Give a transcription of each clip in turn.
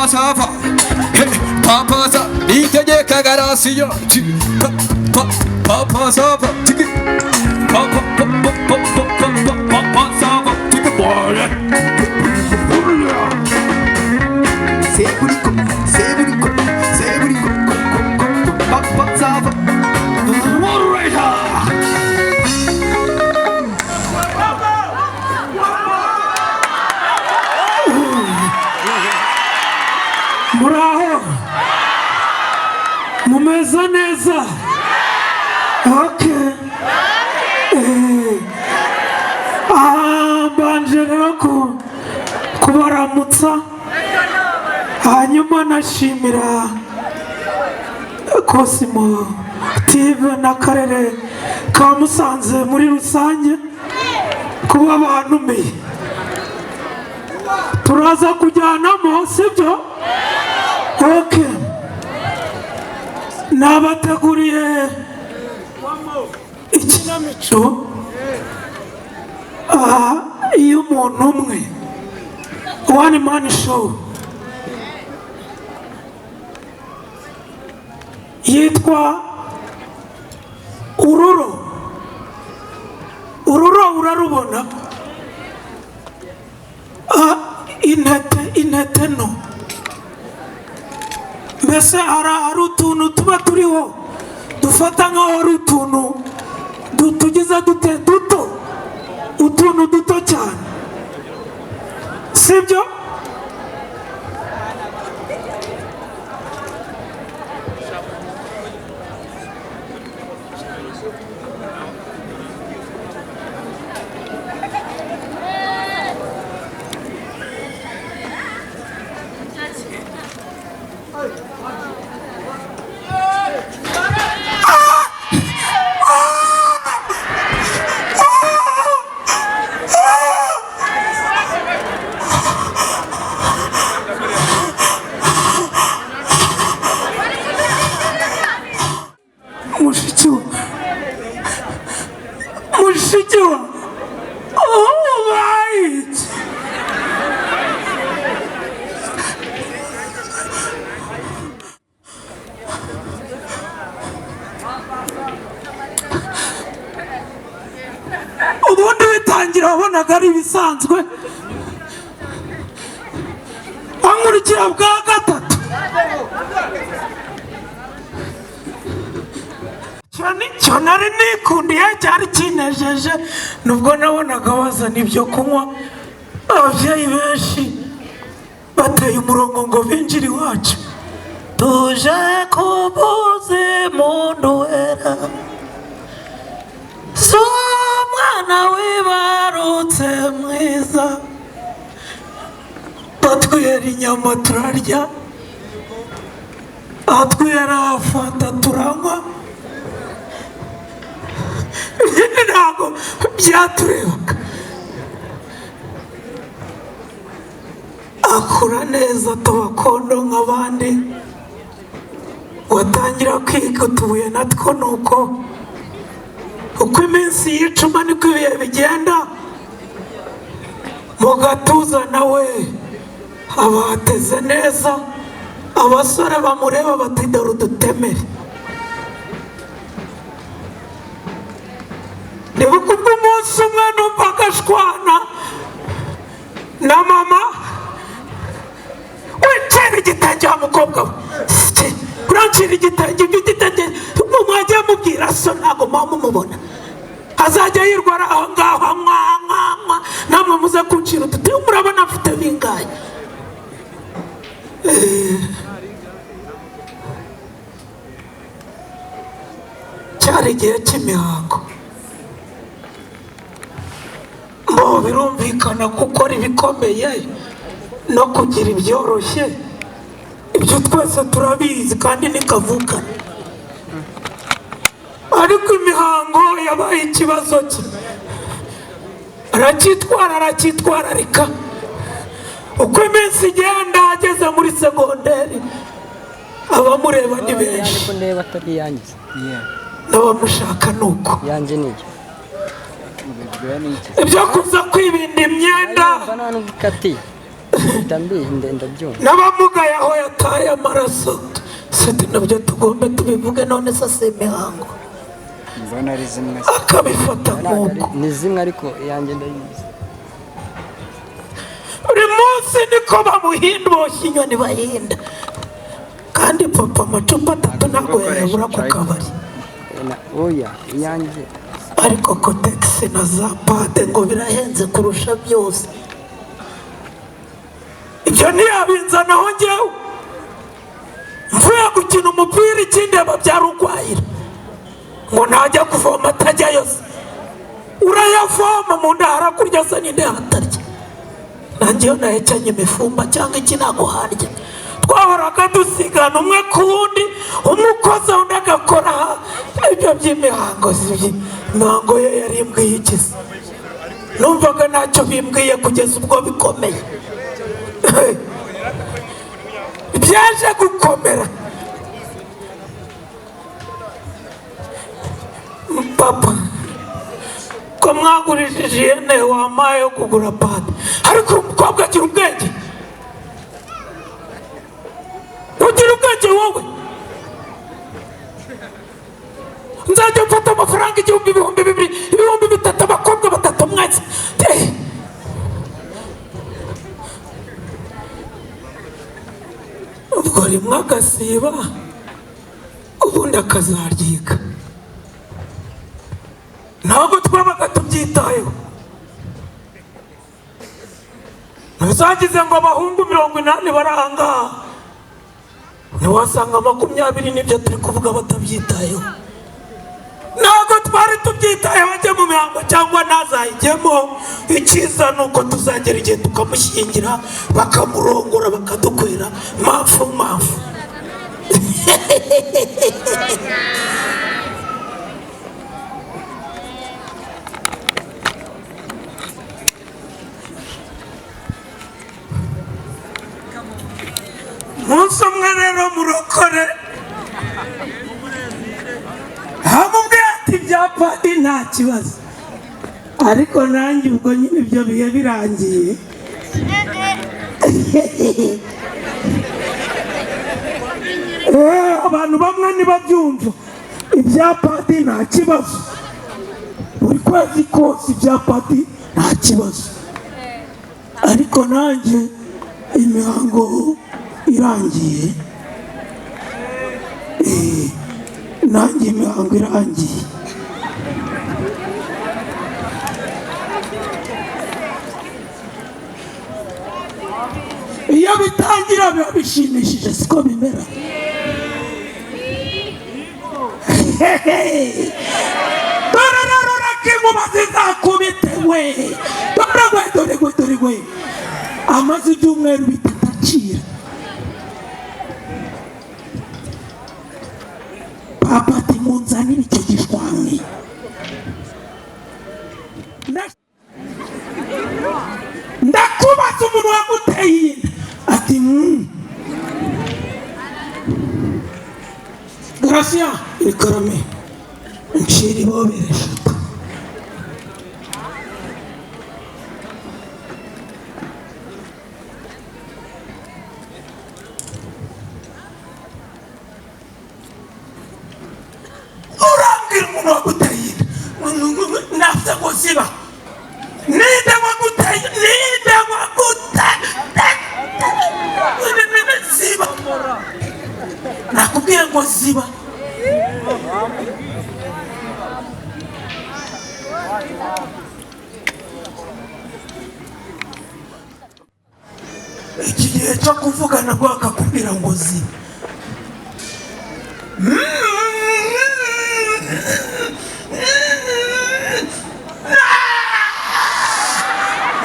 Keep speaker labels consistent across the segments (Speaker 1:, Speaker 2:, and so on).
Speaker 1: Papa ça va, hey, papa ça, Nitegeka Garasiyo, papa, papa ça va, tiki, papa, papa, papa, papa, papa ça va, tiki, boy.
Speaker 2: Seburiko, seburiko, seburiko, ko, ko, ko, ko, papa ça va.
Speaker 1: Moderator!
Speaker 3: Muraho, mumeze neza? Okay. Mbanje rero kubaramutsa, hanyuma nashimira Cosmo TV n'akarere ka Musanze muri rusange kuba bantumiye. Turaza kujyanamo, sibyo? Okay. Nabateguriye ikinamico y'umuntu umwe, one man show, yitwa Ururo. Ururo urarubona? Intete, intete no mbese hari utuntu tuba turiho dufata nk'aho ari utuntu tugize dute duto, utuntu duto cyane, sibyo? Mushiki we, mushiki we, ubaye iki? Ubundi bitangira wabonaga ari ibisanzwe, ankurikira bwa gatatu. Cyo nari nikundiye, cyari kinejeje, nubwo nabonaga bazana ibyo kunywa, ababyeyi benshi bateye umurongo ngo binjire iwacu. Tuje kubuze mundu wera z'umwana wibarutse mwiza, batwihera inyama turarya, batwihera fanta turanywa, ibindi ntabwo byaturebaga. Akura neza, tubakondo nk'abandi, watangira kwiga utubuye natwo. Ni uko uko iminsi yicuma niko ibihe bigenda. Mu gatuza nawe abateze neza, abasore bamureba bati dore udutemere. Nibuka ubwo umunsi umwe numvaga ashwana na mama: "Wicira igitenge wa mukobwa we, urancira igitenge, ibyo igitenge mwagiye mubwira so, ntabwo muba mumubona, azajya yirwara aho ngaho anywa anywa anywa, namwe muze kuncira uduti, murabona mfite bingahe?" Cyari igihe cy'imihango. Bo birumvikana, gukora ibikomeye no kugira ibyoroshye, ibyo twese turabizi kandi ni kavukane. Ariko imihango yabaye ikibazo cye, aracyitwara, aracyitwararika. Uko iminsi igenda, ageze muri segonderi, abamureba ni benshi
Speaker 4: Ariko ndeba atari iyanjye.
Speaker 3: n'abamushaka ni uko.
Speaker 4: Iyanjye ni iyo.
Speaker 3: Ibyo kuza kwibinda imyenda
Speaker 4: Mba nta nubwo ikatiye. Mpita mbihinda ndabyumva.
Speaker 3: N'abamugaye aho yataye amaraso sete, nabyo tugombe tubivuge. None se si imihango?
Speaker 4: Mbona ari zimwe.
Speaker 3: Akabifata
Speaker 4: Ntabwo
Speaker 3: nk'uko
Speaker 4: ni zimwe, ariko iyanjye ndayizi.
Speaker 3: Buri munsi niko bamuhinda, boshye inyoni bahinda. Kandi papa amacupa atatu ntabwo yayabura ku kabari.
Speaker 4: Oya, iyanjye.
Speaker 3: Ariko Kotex na za pad ngo birahenze kurusha byose, ibyo ntiyabinzanaho. Njyewe mvuye gukina umupira, ikindi babyara ukwahira ngo ntajya kuvoma, atajyayo se urayavoma mu nda harakurya se? Ninde hatarya? Nanjye iyo nahekanye imifumba cyangwa iki ntabwo harya. Twahoraga dusigana umwe ku wundi, umwe ukoze undi agakora. Ibyo by'imihango si imihango ye yari imbwiye ikize, numvaga ntacyo bimbwiye kugeza ubwo bikomeye, byaje gukomera. Papa, ko mwagurishije ihene, wampaye yo kugura pad? Ariko uyu mukobwa agira ubwenge, ugira ubwenge wowe. Nzajya mfata amafaranga 1000, 2000, 3000, abakobwa batatu mwese. Ubwo rimwe agasiba, ubundi akazaryiga. Ntabwo twabaga tubyitayeho. Ntuzagize ngo abahungu 80 bari ahangaha, ntiwasanga 20 n'ibyo turi kuvuga batabyitayeho. Ntabwo twari tubyitayeho, ajye mu mihango cyangwa ntazayijyemo. Icyiza ni uko tuzagera igihe tukamushyingira, bakamurongora, bakadukwera mpamvu mpamvu. Umunsi umwe rero murokore amubwira ati: "Ibya pad nta kibazo, ariko nanjye ubwo nyine ibyo bihe birangiye." Abantu bamwe ntibabyumva. Ibya pad nta kibazo, buri kwezi kose ibya pad nta kibazo, ariko nanjye imihango irangiye, nanjye imihango irangiye. Iyo bitangira biba bishimishije, siko bimera? Dore rero reka inkuba zizakubite we. Dore we, dore we, dore we, amaze ibyumweru 3 acira. Papa ati: "Munzanire icyo gishwamwe." Ndakubaza umuntu waguteye iyi nda. Ati: Gracia ikarame, ncira ibobere eshatu." Urambwira umuntu waguteye inda? Navuze ngo ziba. Ninde waguteye? Ninde waguteye? Ziba, nakubwiye ngo ziba. Iki gihe cyo kuvugana ngo akakubwira ngo ziba.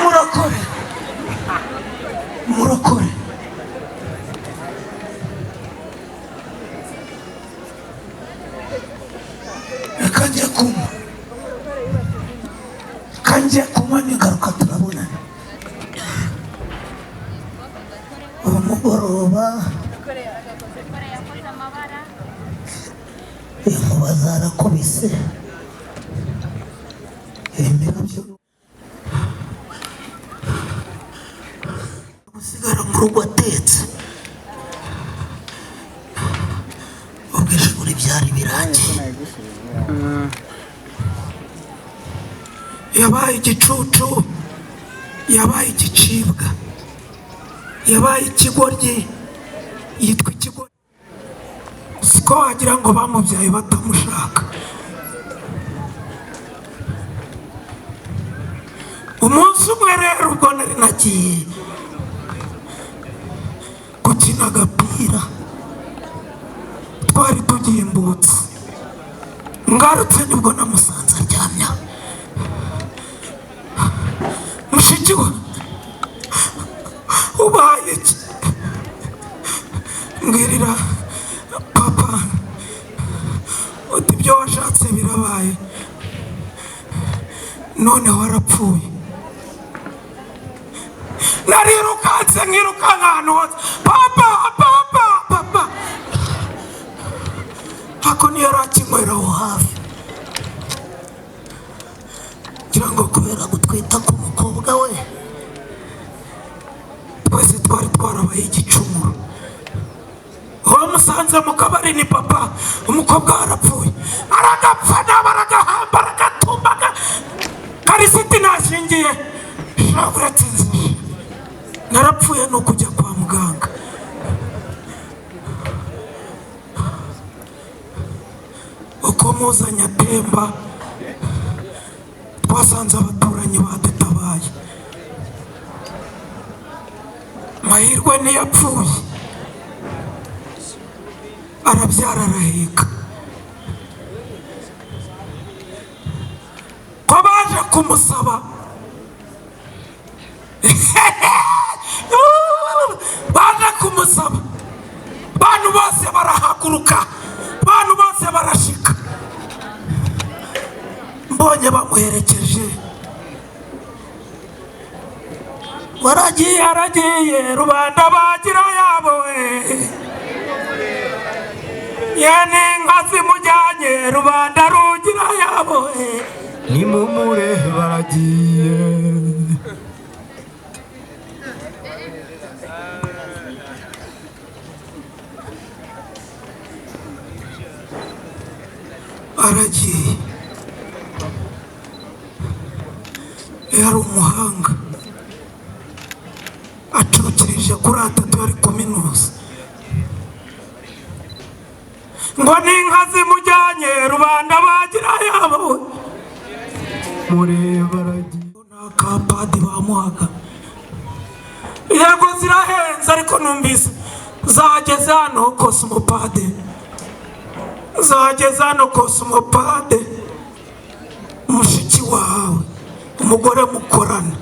Speaker 3: Murokore, murokore, reka njye kunywa, reka njye kunywa, n'ingaruka turabonana uyu mugoroba. Inkuba zarakubise, imirabyo gusenga. rugo atetse. Ubwo ishuri byari birangiye, yabaye igicucu, yabaye igicibwa, yabaye ikigoryi, yitwa ikigoryi. Siko wagira ngo bamubyaye batamushaka. Umunsi umwe rero ubwo nari nagiye gukina agapira, twari tugimbutse, ngarutse nibwo namusanze aryamye aho. Mushiki we, ubaye iki? Mbwirira papa uti ibyo washatse birabaye, noneho warapfuye. Narirukanse nkirukanka ahantu hose, papa papa papa, ako niyo yari akinywera aho hafi, ngira ngo kubera gutwita k'umukobwa we twese twari twarabaye igicumuro. Wamusanze mu kabari ni papa, umukobwa we arapfuye, aragapfa nabi, aragahamba, aragatumbaga, karisiti ntashingiye uratsinze, narapfuye ni ukujya kwa muganga. Uko muzanye atemba, twasanze abaturanyi badutabaye. Mahirwe ntiyapfuye, arabyara araheka. Ko baje kumusaba, baje kumusaba, bantu bose barahaguruka, bantu bose barashika. Mbonye bamuherekeje, waragiye aragiye, rubanda bagira yabo yene inka zimujyanye, rubanda rugira yabo
Speaker 1: Nimumure baragiye.
Speaker 3: Aragiye. Yari umuhanga, acukirije kuri atatu, yari kuminuza. Ngo n'inka zimujyanye, rubanda bagira yabo
Speaker 1: Mure baragiye.
Speaker 3: Nta kampadi bamuhaga. Yego zirahenze, ariko numvise zageze hano kosimopade, zageze hano kosimopade. Mushiki wawe, umugore mukorana,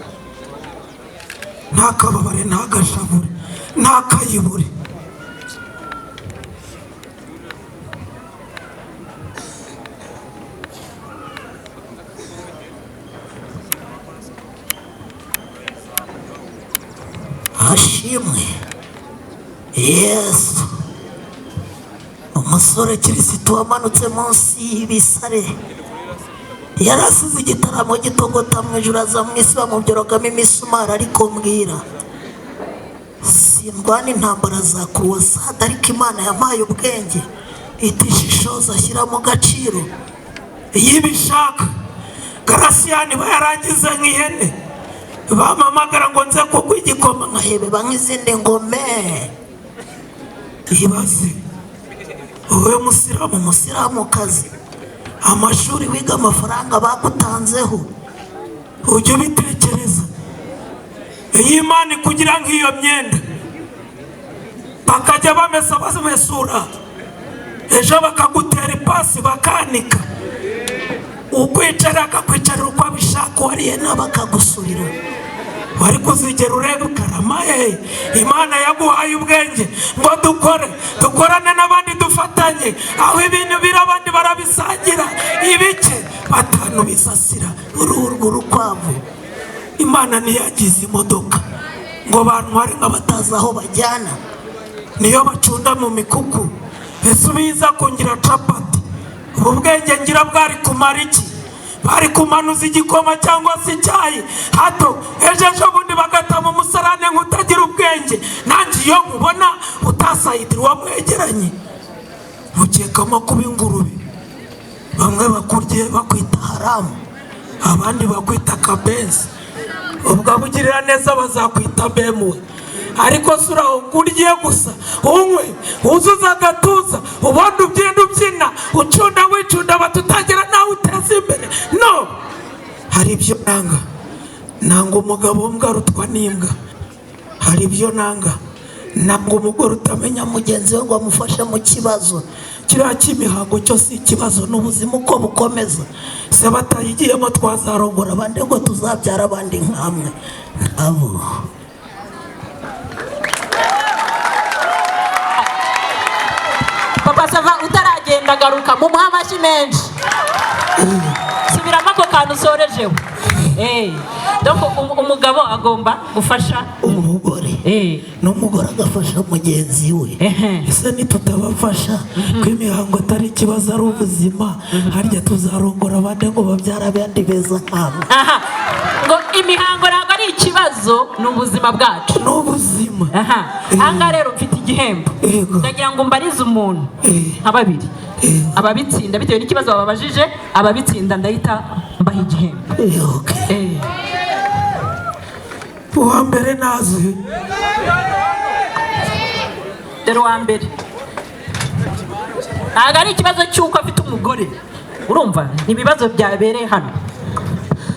Speaker 3: ntakababare, ntagashavure, ntakayibure. Ashimwe Yesu, umusore kirisito wamanutse munsi y'ibisare, yarasize igitaramo gitogota mu ijuru, aza mu isi bamubyorogamo imisumari. Ariko mbwira, sindwana intambara za kuruwasade, ariko Imana yampaye ubwenge, itishishoza ashyira mu gaciro. Iyo ibishaka Garasiyani bayarangiza nk'ihene, bamamagara ngo nze kugwa igikoma nkahebeba nk'izindi ngome. Ibaze wowe musiramu, musiramukazi, amashuri wiga, amafaranga bagutanzeho, ujya ubitekereza? Iyo Imana ikugira nk'iyo myenda, bakajya bamesa bamesura, ejo bakagutera ipasi bakanika, ukwicara akakwicarira uko abishaka, wariye nawe bakagusurira, wari kuzigera ureba ukarama. Imana yaguhaye ubwenge ngo dukore, dukorane n'abandi, dufatanye. Aho ibintu biri abandi barabisangira, ibike batanu bisasira uruhu rw'urukwavu. Imana ntiyagize imodoka ngo bantware nk'abatazi aho bajyana, niyo bacunda mu mikuku. Ese ubiza kungira capati, ubu bwenge ngira bwari kumara iki? Bari kumanuza igikoma cyangwa se icyayi, hato ejo ejo bundi bagatama umusarane nk'utagira ubwenge. sayidi wamwegeranye mukekamo kuba ingurube. Bamwe bakurye bakwita haramu, abandi bakwita kabenzi, ubwo abugirira neza bazakwita bemuwe. Ariko si uraho ngo urye gusa, unywe wuzuze agatuza, ubundi ubyina ubyina ucunda wicunda, batutagira nawe uteza imbere. No, hari ibyo nanga. Nanga umugabo w'umbwa arutwa n'imbwa. Hari ibyo nanga. Nanga umugore utamenya mugenzi we ngo amufashe mu kibazo. Kiriya cy'imihango cyo si ikibazo, ni ubuzima uko bukomeza. Se batayigiyemo twazarongora abandi ngo tuzabyara abandi nkamwe abo.
Speaker 5: Papa Sava utaragenda garuka mumuhe amashyi menshi. Subiramo ako kantu usorejeho. Donc umugabo agomba gufasha
Speaker 3: umugore, n'umugore agafasha mugenzi we. Ese nitutabafasha ko imihango atari ikibazo ari ubuzima, harya tuzarongora abandi ngo babyara abandi beza nkabo.
Speaker 5: Aha, ngo imihango ntabwo ari ikibazo, ni ubuzima bwacu.
Speaker 3: Ni ubuzima.
Speaker 5: Aha, ahangaha rero mfite igihembo. Ndagira ngo mbarize umuntu nka babiri, ababitsinda bitewe n'ikibazo bababajije, ababitsinda ndahita mbaha igihembo.
Speaker 3: Uwa mbere nazi.
Speaker 5: Dore uwa mbere. Ntabwo ari ikibazo cy'uko afite umugore, urumva ni ibibazo byabereye hano.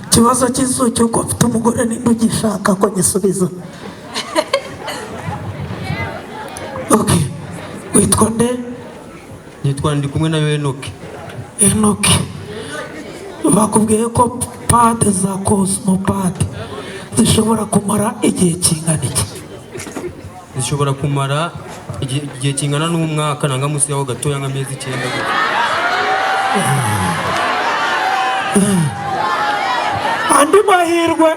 Speaker 3: Ikibazo cy'izu cy'uko afite umugore ninde ugishaka ko gisubiza. Okay. Witwa nde?
Speaker 6: Nitwa ndi kumwe na Enoke.
Speaker 3: Enoke, bakubwiye ko pade za Kosmopad zishobora kumara igihe kingana iki?
Speaker 6: Zishobora kumara igihe kingana n'umwaka nanga munsi yaho gatoya nk'amezi 9 gutya.
Speaker 3: Andi mahirwe,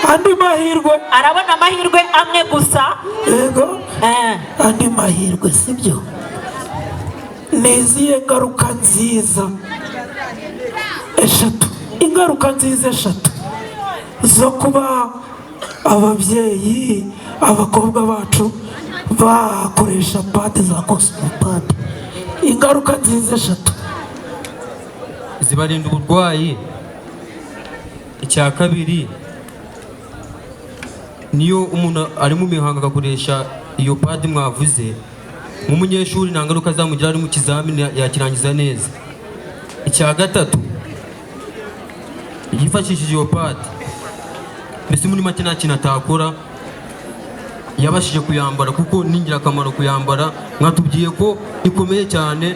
Speaker 3: andi mahirwe.
Speaker 5: Arabona amahirwe amwe gusa.
Speaker 3: Yego. Andi mahirwe sibyo? Ni izihe ngaruka nziza eshatu, ingaruka nziza eshatu zo kuba ababyeyi abakobwa bacu bakoresha pade za Kosmopad? Ingaruka nziza eshatu.
Speaker 6: Zibarinda uburwayi. Icya kabiri, niyo umuntu ari mu mihango agakoresha iyo padi mwavuze, nk'umunyeshuri nta ngaruka azamugira ari mu kizamini yakirangiza neza. Icya gatatu, yifashishije iyo padi, mbese muri make nta kintu atakora yabashije kuyambara, kuko ni ingirakamaro kuyambara. Mwatubwiye ko ikomeye cyane,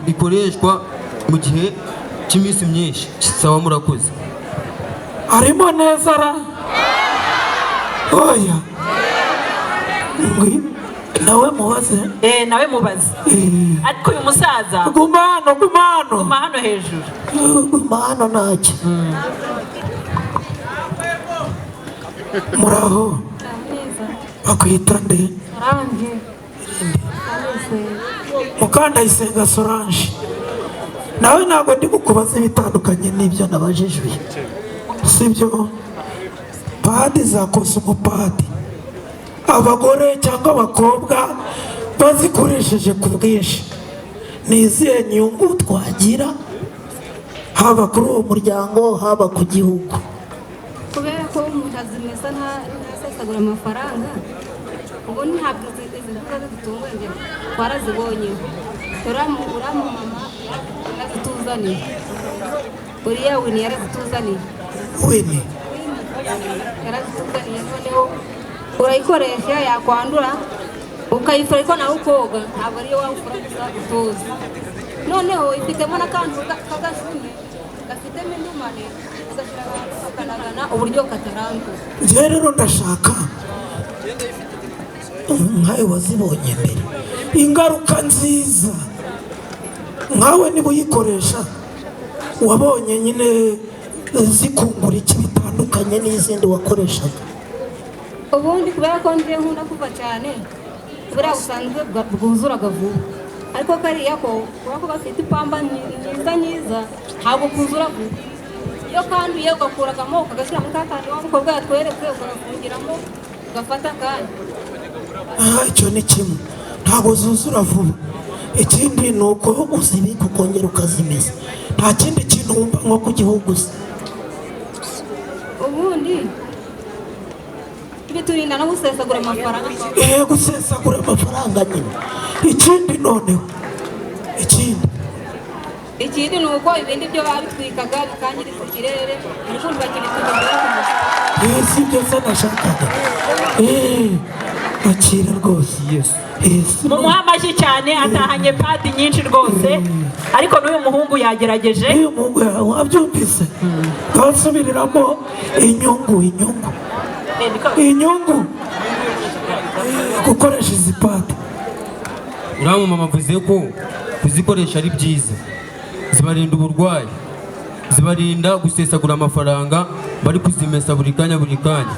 Speaker 6: ikoreshwa mu gihe cy'iminsi myinshi. Sawa, murakoze.
Speaker 3: Arimo neza ra? Oya. Nawe mubaze.
Speaker 5: Nawe mubaze. Ariko uyu musaza
Speaker 3: guma hano, guma hano.
Speaker 5: Guma hano hejuru.
Speaker 3: Guma hano ntacyo. Muraho. Bakwita nde?
Speaker 7: Solange.
Speaker 3: Mukandayisenga Solange. Nawe ntabwo ndi kukubaza ibitandukanye n'ibyo nabajijwe. Sibyo? Padi za Kosmopad abagore cyangwa abakobwa bazikoresheje ku bwinshi, ni izihe nyungu twagira haba kuri uwo muryango haba ku gihugu?
Speaker 7: Kubera ko umuntu azimesa ntasesagura amafaranga, ubundi ntabwo izi mbuga zidutunguye, twarazibonye. Uriya mama yarazituzaniye, uriya Wini yarazituzaniye.
Speaker 3: Wini
Speaker 7: yarazituzaniye, noneho urayikoresha yakwandura ukayifura, ariko nawe ukoga, ntabwo ariyo wawufura gusa utuzi. Noneho ifitemo n'akantu k'agashumi gafitemo indumane, ugashyira ahantu kakanagana uburyo katarambuye.
Speaker 3: Njyewe rero ndashaka nkawe wazibonye mbere ingaruka nziza, nkawe niba uyikoresha wabonye nyine zikungura iki bitandukanye n'izindi wakoreshaga?
Speaker 7: Ubundi kubera ko nje nkunda kuva cyane, buriya busanzwe bwuzuraga vuba, ariko kariya ko kubera ko gafite ipamba nyiza nyiza ntabwo kuzura vuba. Iyo kanduye ugakuragamo ukagashyira muri ka kandi wa mukobwa yatweretse, ukagafungiramo ugafata akanya.
Speaker 3: Aha, icyo ni kimwe, ntabwo zuzura vuba. Ikindi ni uko uzibika ukongera ukazimesa, nta kindi kintu wumva nko ku gihugu se.
Speaker 7: Ubundi biturinda no gusesagura amafaranga.
Speaker 3: Gusesagura amafaranga nyine. Ikindi noneho, ikindi?
Speaker 7: Ikindi ni uko ibindi byo babitwikaga bikangiriza ikirere, ariko ntibakibitwika ngo bakomeze.
Speaker 3: Si byo se nashakaga. Akira rwose. Si
Speaker 5: Mumuhe amashyi cyane, atahanye pad nyinshi rwose. Ariko n'uyu muhungu yagerageje.
Speaker 3: N'uyu muhungu yawe wabyumvise, twasubiriramo inyungu, inyungu gukoresha izi pad.
Speaker 6: Uriya mumama avuze ko kuzikoresha ari byiza, zibarinda uburwayi, zibarinda gusesagura amafaranga bari kuzimesa buri kanya buri kanya,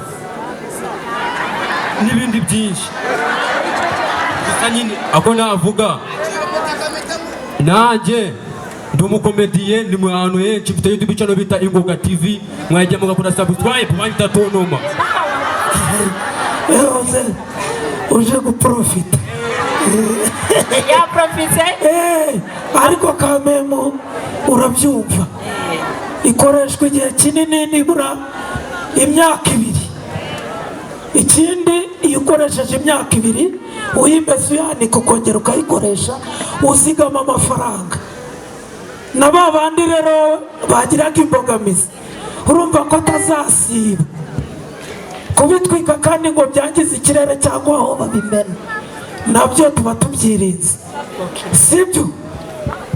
Speaker 6: n'ibindi byinshi. Gusa nyine ako navuga, nanjye ndi umukomediye, ndi mu hantu henshi, mfite YouTube channel bita Ingoga TV, mwajya mugakora subscribe, banyita Tonoma.
Speaker 3: Uze uje guprofita.
Speaker 5: Yaprofise.
Speaker 3: Ariko kamemo urabyumva, ikoreshwa igihe kinini, nibura imyaka 2. Ikindi, iyo ukoresheje imyaka 2 uyimesa, uyanika, ukongera ukayikoresha, uzigama amafaranga. Na ba bandi rero bagiraga imbogamizi, urumva ko atazasiba kubitwika kandi ngo byangize ikirere cyangwa aho babimena, nabyo tuba tubyirinze, sibyo?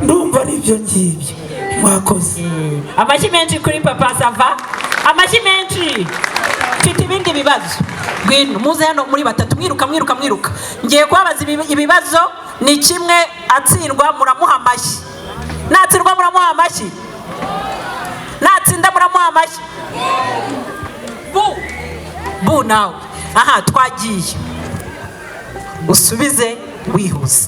Speaker 3: Ndumva ari ibyo ngibyo, mwakoze.
Speaker 5: Amashyi menshi kuri Papa Sava, amashyi menshi. Mfite ibindi bibazo. Ngwino muze hano muri batatu, mwiruka mwiruka mwiruka. Ngiye kubabaza ibibazo, ni kimwe. Atsindwa muramuha amashyi, natsindwa muramuha amashyi, natsinda muramuha amashyi. Bu bu nawe aha twagiye, usubize wihuse.